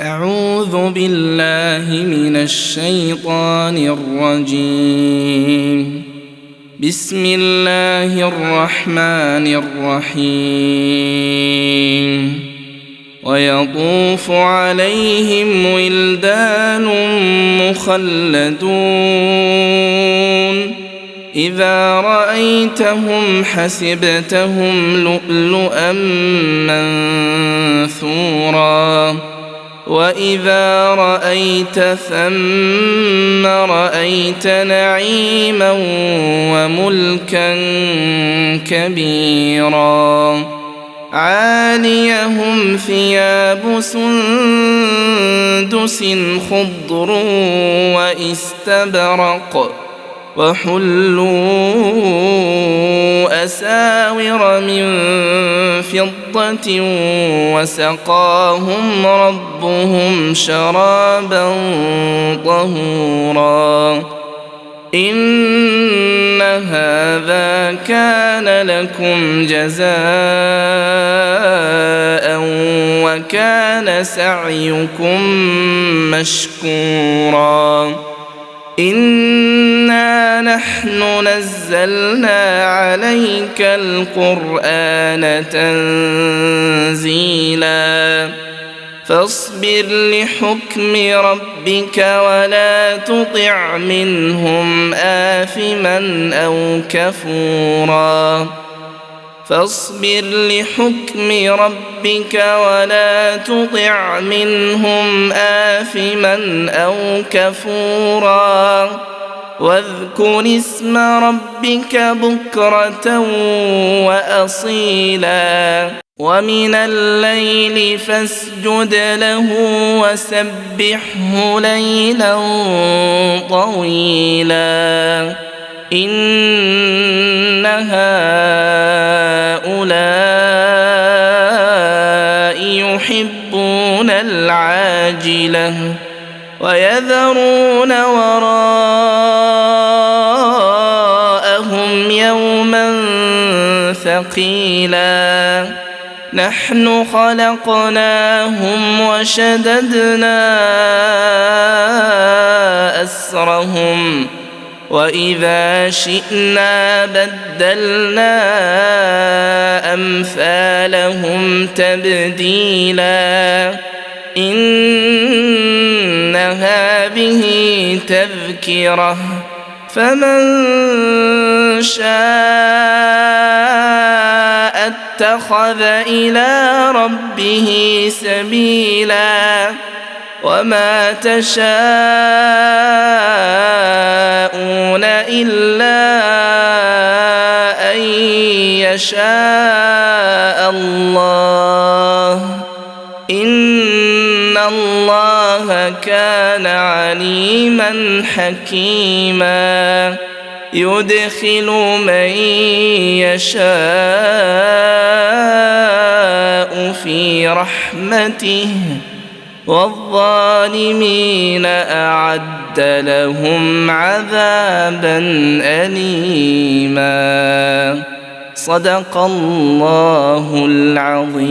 أعوذ بالله من الشيطان الرجيم. بسم الله الرحمن الرحيم. ويطوف عليهم ولدان مخلدون إذا رأيتهم حسبتهم لؤلؤا منثورا وإذا رأيت ثم رأيت نعيما وملكا كبيرا عاليهم ثياب سندس خضر واستبرق وحلوا أساور من فضة وسقاهم ربهم شرابا طهورا إن هذا كان لكم جزاء وكان سعيكم مشكورا إنا نحن نزلنا عليك القرآن تنزيلا فاصبر لحكم ربك ولا تطع منهم آثما أو كفورا فاصبر لحكم ربك ولا تطع منهم آثما أو كفورا واذكر اسم ربك بكرة وأصيلا ومن الليل فاسجد له وسبحه ليلا طويلا إن هؤلاء يحبون العاجلة ويذرون وراءهم يوما ثقيلا نحن خلقناهم وشددنا أسرهم وإذا شئنا بدلنا أمثالهم تبديلا إن هذه تذكرة فمن شاء اتخذ إلى ربه سبيلا وما تشاءون إلا أن يشاء الله إن الله كان عليما حكيما يدخل من يشاء في رحمته والظالمين أعد لهم عذابا أليما صدق الله العظيم.